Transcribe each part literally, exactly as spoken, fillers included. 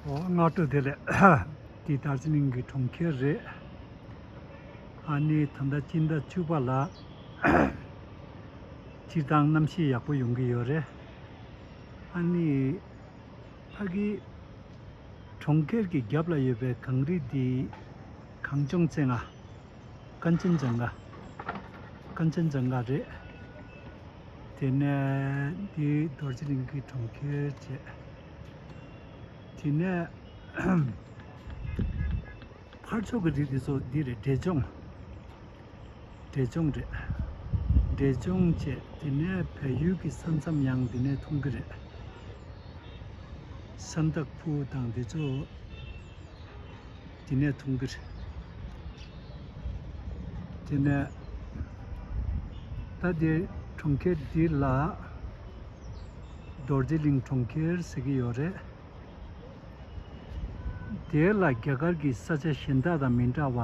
ཨོ། སྔ་དྲོ་བདེ་ལེགས། འདི་དར་ཇི་ལིང་གི་གྲོང་ཁྱེར་རེད། ཨ་ནི་ད་ལྟ་སྤྱི་ཟླ་བཅུ་པ་ལ་སྤྱིར་བཏང་གནམ་གཤིས་ཡག་པོ་ཡོང་གི་ཡོད་རེད། ཨ་ནི་ཕ་གི་གྲོང་ཁྱེར་གྱི་རྒྱབ་ལ་ཡོད་པའི་གངས་རི་འདི་གངས་ལྗོངས་ཙན་དབྱངས། ཀན་ཅན་ཇང་ག་ཀན་ཅན་ཇང་ག་རེད། དེ་ནས་འདི་དར་ཇི་ལིང་གི་གྲོང་ཁྱེར་བྱས། དེ་ནས་ཕར་ཕྱོགས་ཀྱི་རི་དེ་ཚོ་འདི་རེད། འབྲས་ལྗོངས། འབྲས་ལྗོངས་རེད། འབྲས་ལྗོངས་བྱས། དེ་ནས་བལ་ཡུལ་གྱི་ས་མཚམས་ཡང་འདི་ནས་མཐོང་གི་རེད། སན་ཏག་ཕུ་དང་འདི་ཚོ་འདི་ནས་མཐོང་གི་རེད། དེ་ནས་ད་འདི་གྲོང་ཁྱེར་འདི་ལ་དར་ཇི་ལིང་གྲོང་ཁྱེར་ཟེར་གྱི་ཡོད་རེད། དེ་ལ་རྒྱ་གར་གྱི་ས་ཆ་གཞན་དག་དང་མི་འདྲ་བ་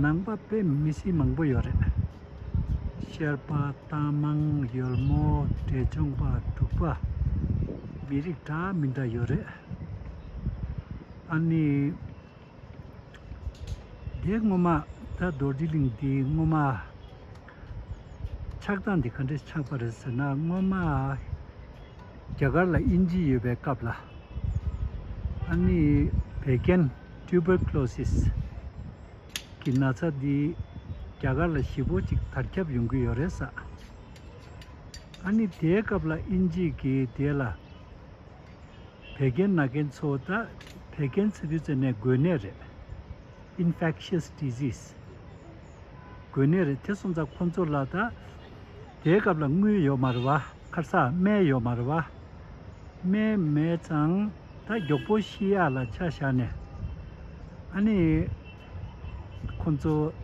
ནང་པ་དཔེ་མི་སྲིད་མང་པོ་ཡོད་རེད། ཤར་པ། རྟ་མང་། ཡོལ་མོ། འབྲས་ལྗོངས་པ། འབྲུག་པ། མི་རིགས་འདྲ་མི་འདྲ་ཡོད་རེད། ཨ་ནི་དེ་སྔོན་མ་ད་དར་ཇི་ལིང་འདི་སྔོན་མ་ཆགས་སྟངས་འདི་ག་འདྲས་ཆགས་པ་རེད་ཟེར་ན། སྔོན་མ་རྒྱ་གར་ལ་དབྱིན་ཇི་ཡོད་པའི་སྐབས་ལ། ཨ་ནི་བད་ཀན། ཊུ་བར་ཀུ་ལོ་སིས་གི་ན་ཚ་འདི་རྒྱ་གར་ལ་ཞེ་པོ་ཅིག་དར་ཁྱབ་ཡོང་གི་ཡོད་རེད་ས། ཨ་ནི་དེའི་སྐབས་ལ་དབྱིན་ཇི་གིས་དེ་ལ་བད་ཀན་ན་མཁན་ཚོ། ད་བད་ཀན་ཟེར་དུས་ཙམ་ནས་འགོས་ནད་རེད། Infectious disease། འགོས་ནད་རེད། དེ་སོང་ཙང་ཁོང་ཚོ་ལ་ད་དེའི་སྐབས་ལ་དངུལ་ཡོད་མ་རེད་བ། ཁ་སང་སྨན་ཡོད་མ་རེད་བ། སྨན་མེད་ཙང་ད་མགྱོགས་པོ་ཤི་ཡག་ལ་ཆ་བཞག་ནས། ཨ་ནི་ཁོང་ཚོ་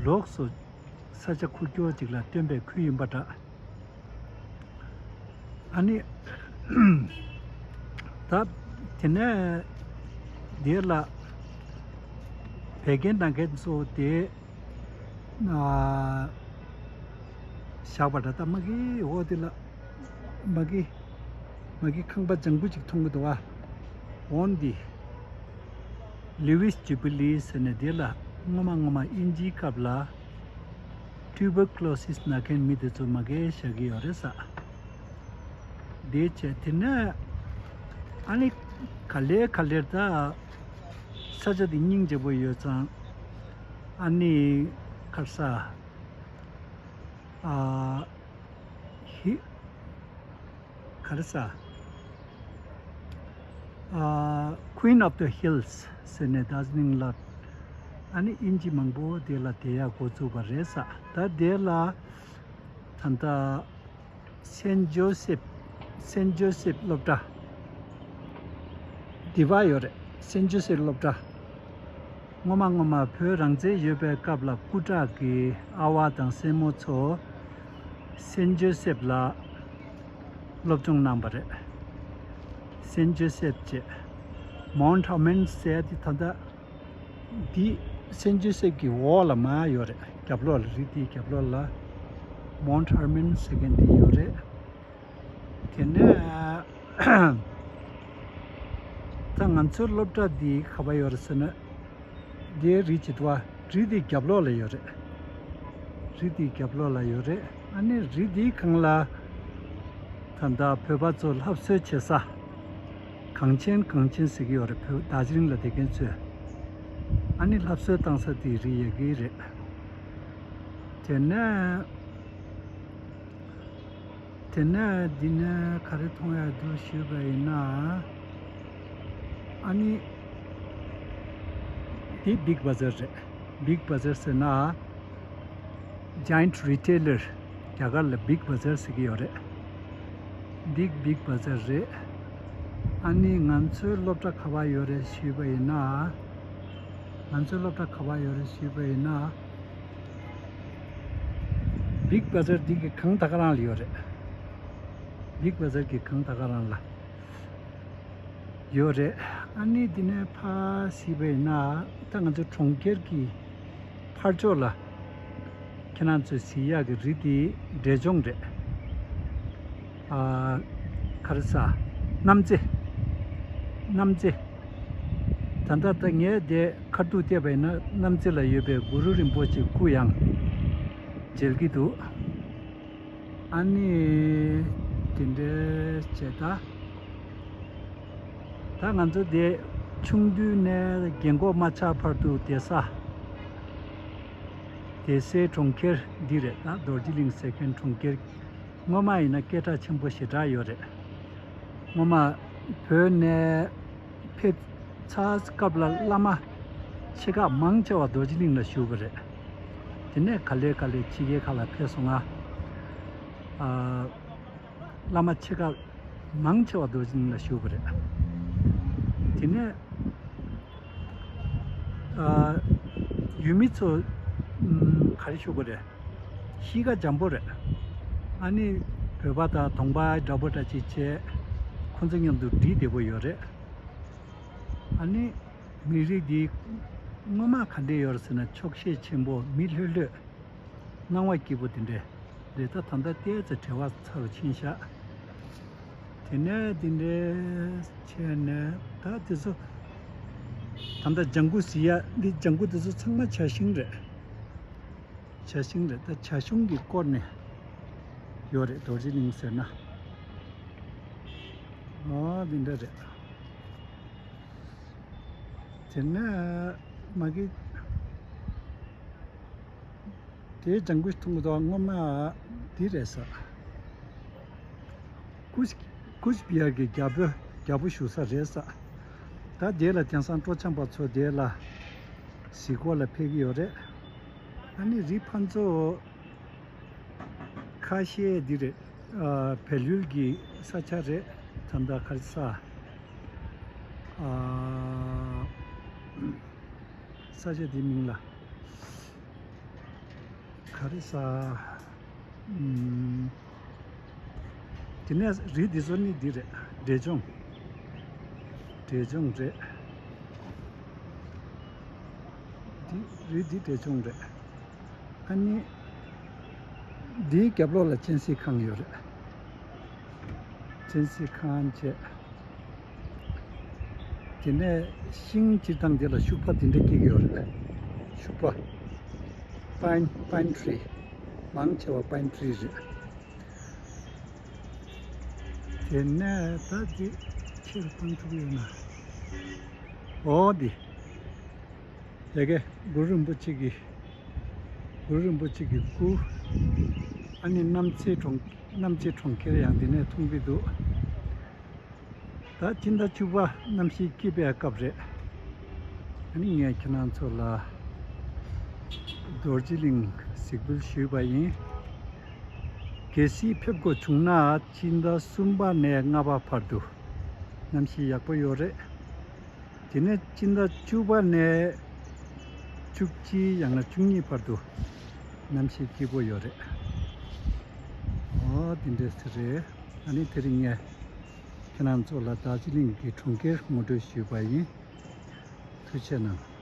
ལོགས་སུ་ས་ཆ་ཁུག་ཀྱོག་ཅིག་ལ་སྟོན་པའི་ཁུལ་ཡིན་པ་འདྲ། ཨ་ནི་ད་དེ་ནས་དེ་ལ་བད་ཀན་ན་མཁན་ཚོ་དེ་ཨ་བཞག་པ་འདྲ། ད་མ་གི་འོ་དེ་ལ་མ་གི་མ་གི་ཁང་པ་ལྗང་གུ་ཅིག་མཐོང་གི་འདུག་བ། འོན་ཏེ་ལི་ཝིས་ཇུ་བི་ལི་ཟེར་ནས་དེ་ལ་སྔོན་མ་སྔོན་མ་དབྱིན་ཇིའི་སྐབས་ལ་ཊུ་བར་ཀུ་ལོ་སིས་ན་མཁན་མི་དེ་ཚོ་མ་གི་བཞག་གི་ཡོད་རེད་ས། དེ་བྱས། དེ་ནས་ཨ་ནི་ག་ལེར་ག་ལེར་ད་ས་ཆ་དེ་སྙིང་རྗེ་པོ་ཡོད་ཙང་། ཨ་ནི་ག་རེ་ཟ། ཨ་ཧི། ག་རེ་ཟ། ཨ། Queen of the Hills ཟེར་ནས་དར་ཇི་ལིང་ལ་ཨ་ནི་དབྱིན་ཇི་མང་པོ་དེ་ལ་བསྡད་ཡག་འགོ་བཙུགས་པ་རེད་ས། ད་དེ་ལ་ད་ལྟ་སེན་ཇོ་སེབ། སེན་ཇོ་སེབ་སློབ་གྲྭ་འདི་པར་ཡོད་རེད། སེན་ཇོ་སེབ་སློབ་གྲྭ། སྔོན་མ་སྔོན་མ་བོད་རང་བཙན་ཡོད་པའི་སྐབས་ལ་སྐུ་དྲག་གི་ཨ་བ་དང་སྲས་མོ་ཚོ་སེན་ཇོ་སེབ་ལ་སློབ་སྦྱོང་གནང་བ་རེད། སེན་ཇོ་སེབ་བྱས། མོན་ཧར་མན་ཟེར་ཡ་དེ་ད་ལྟ་འདི་སེན་ཇོ་སེབ་ཀྱི་འོག་ལ་མར་ཡོད་རེད། རྒྱབ་ལོགས་ལ། རི་དེའི་རྒྱབ་ལོགས་ལ་མོན་ཧར་མན་ཟེར་མཁན་དེ་ཡོད་རེད། དེ་ནས་ད་ང་ཚོའི་སློབ་གྲྭ་འདི་ག་པར་ཡོད་རེད་ཟེར་ན། འདིའི་རི་བྱེད་དུ་བ། རི་འདིའི་རྒྱབ་ལོགས་ལ་ཡོད་རེད། རི་འདིའི་རྒྱབ་ལོགས་ལ་ཡོད་རེད། ཨ་ནི་རི་འདིའི་སྒང་ལ་ད་ལྟ་བོད་པ་ཚོ་ལྷ་གསོལ་བྱེད་ས་གངས་ཅན་གངས་ཅན་ཟེར་གྱི་ཡོད་རེད། བོད་དར་ཇི་ལིང་ལ་བསྡད་མཁན་ཚོས། ཨ་ནི་ལྷ་གསོལ་བཏང་ས་དེའི་རི་ཡོད་ཀྱི་རེད། དེ་ནས། དེ་ནས་འདི་ནས་ག་རེ་མཐོང་ཡག་འདུག་ཞུས་པ་ཡིན་ན། ཨ་ནི་འདི་བིག་བ་ཛར་རེད། བིག་བ་ཛར་ཟེར་ན་Giant Retailer། རྒྱ་གར་ལ་བིག་བ་ཛར་ཟེར་གྱི་ཡོད་རེད། འདི་བིག་བ་ཛར་རེད། ཨ་ནི་ང་ཚོའི་སློབ་གྲྭ་ག་པར་ཡོད་རེད་ཞུས་པ་ཡིན་ན། ང་ཚོའི་སློབ་གྲྭ་ག་པར་ཡོད་རེད་ཞུས་པ་ཡིན་ན། བིག་བ་ཛར་འདི་གི་གང་ད་ག་རང་ལ་ཡོད་རེད། བིག་བ་ཛར་གི་གང་ད་ག་རང་ལ་ཡོད་རེད། ཨ་ནི་འདི་ནས་ཕར་གཟིགས་པ་ཡིན་ན། ད་ང་ཚོ་གྲོང་ཁྱེར་གྱི་ཕར་ཕྱོགས་ལ་ཁྱེད་རང་ཚོས་གཟིགས་ཡག་གི་རི་དེ་འབྲས་ལྗོངས་རེད། ཨ། ག་རེ་ཟ། གནམ་རྩེ། གནམ་རྩེ། ད་ལྟ་ད་ངས་དེ་ཁ་ཐུག་བལྟས་པ་ཡིན་ན་གནམ་རྩེ་ལ་ཡོད་པའི་གུ་རུ་རིན་པོ་ཆེའི་སྐུ་ཡང་མཇལ་གྱི་འདུག་ཨ་ནི་དེ་འདྲའི་བྱས་ད། ད་ང་ཚོ་དེ་ཆུང་དུས་ནས་རྒན་གོག་མ་ཆགས་བར་དུ་བསྡད་ས། བསྡད་སའི་གྲོང་ཁྱེར་འདི་རེད། ད་རྡོ་རྗེ་གླིང་ཟེར་མཁན་གྲོང་ཁྱེར་སྔོན་མ་ཡིན་ན་སྐད་གྲགས་ཆེན་པོ་ཞེ་དྲག་ཡོད་རེད། སྔོན་མ་བོད་ནས་ཕེབས་ཚར་སྐབས་ལ་བླ་མ་ཆེ་ཁག་མང་ཆེ་བ་རྡོ་རྗེ་གླིང་ལ་བཞུགས་པ་རེད། དེ་ནས་ག་ལེ་ག་ལེ་ཕྱི་རྒྱལ་ཁག་ལ་ཕེབས་སོང་ང་། ཨ། བླ་མ་ཆེ་ཁག་མང་ཆེ་བ་རྡོ་རྗེ་གླིང་ལ་བཞུགས་པ་རེད། དེ་ནས་ཨ། ཡུལ་མི་ཚོ་ཨམ། ག་རེ་ཞུ་དགོས་རེད། གཤིས་ཀ་འཇམ་པོ་རེད། ཨ་ནི་བོད་པ་དང་གདོང་པ་འདྲ་པོ་འདྲ་ཅིག་བྱས། ཁོང་ཚོ་མཉམ་དུ་འགྲིག་བདེ་པོ་ཡོད་རེད། ཨ་ནི་མི་རིགས་འདི་སྔོན་མ་ག་འདྲས་ཡོད་རེད་ཟེར་ན་ཆོག་ཤེས་ཆེན་པོ། མི་ལྷོད་ལྷོད། སྣང་བ་སྐྱིད་པོ་དེ་འདྲས་རེད། ད་ད་ལྟ་ཏོག་ཙམ་བྲེལ་བ་ཚ་རུ་ཕྱིན་ཤག་དེ་ནས་དེ་འདྲས་བྱས་ནས་ད་དེ་ཚོ་ད་ལྟ་ལྗང་གུ་གཟིགས་ཡ་འདི། ལྗང་གུ་དེ་ཚོ་ཚང་མ་བྱ་ཤིང་རེད། བྱ་ཤིང་རེད། ད་བྱ་ཤིང་གིས་བསྐོར་ནས་ཡོད་རེད། རྡོ་རྗེ་གླིང་ཟེར་ན། ཨོ་འདི་འདྲ་རེད། དེ་ནས་མ་གི་དེའི་ལྗང་གུ་མཐོང་གི་འདུག་སྔོན་མ་འདི་རེད་ས། ཀུཆ་ཀུཆ་བི་ཧར་གྱི་རྒྱལ་པོ་རྒྱལ་པོ་བཞུགས་ས་རེད་ས། ད་དེ་ལ་དེང་སང་སྤྲོ་འཆམ་པ་ཚོ་དེ་ལ་གཟིགས་སྐོར་ལ་ཕེབས་ཀྱི་ཡོད་རེད། ཨ་ནི་རི་ཕན་ཚུན་ཁ་ཤས་འདི་རེད། ཨ། བལ་ཡུལ་གྱི་ས་ཆ་རེད། ད་ལྟ་ག་རེ་ཟ། ཨ། ས་ཆ་འདི་མིང་ལ་ག་རེ་ཟ། ཨམ། དེ་ནས་རི་འདི་ཚོ་ནི་འདི་རེད། འབྲས་ལྗོངས། འབྲས་ལྗོངས་རེད། འདི་རི་འདི་འབྲས་ལྗོངས་རེད། ཨ་ནི་འདིའི་རྒྱབ་ལོགས་ལ་གཅན་གཟན་ཁང་ཡོད་རེད། གཅན་གཟན་ཁང་བྱས། དེ་ནས་ཤིང་སྤྱིར་བཏང་དེ་ལ་ཤུག་པ་དེ་འདྲ་སྐྱེ་གི་ཡོད་རེད། ཤུག་པ། Pine Pine Tree། མང་ཆེ་བ་Pine Tree་རེད། དེ་ནས་ད་འདི་ཁྱེར་གཏོང་ཐུབ་ཡོད་ན། འོ་འདི། ཡ་གི་གུ་རུ་རིན་པོ་ཆེ་གི། གུ་རུ་རིན་པོ་ཆེ་གི་སྐུ། ཨ་ནི་གནམ་རྩེ་གྲོང་གནམ་རྩེ་གྲོང་ཁྱེར་ཡང་འདི་ནས་མཐོང་གི་འདུག་ད་སྤྱི་ཟླ་བཅུ་པ་གནམ་གཤིས་སྐྱིད་པའི་སྐབས་རེད། ཨ་ནི་ངས་ཁྱེད་རང་ཚོ་ལ་རྡོ་རྗེ་གླིང་གཟིགས་འབུལ་ཞུས་པ་ཡིན། གལ་སྲིད་ཕེབས་དགོས་བྱུང་ན་སྤྱི་ཟླ་གསུམ་པ་ནས་ལྔ་པ་བར་དུ་གནམ་གཤིས་ཡག་པོ་ཡོད་རེད། དེ་ནས་སྤྱི་ཟླ་བཅུ་པ་ནས་བཅུ་གཅིག་ཡང་ན་བཅུ་གཉིས་བར་དུ་གནམ་གཤིས་སྐྱིད་པོ་ཡོད་རེད། འོ་དེ་འདྲས་རེད། ཨ་ནི་དེ་རིང་ངས་ཁྱེད་རང་ཚོ་ལ་རྡོ་རྗེ་གླིང་གི་གྲོང་ཁྱེར་ངོ་སྤྲོད་ཞུས་པ་ཡིན། ཐུགས་རྗེ་གནང་།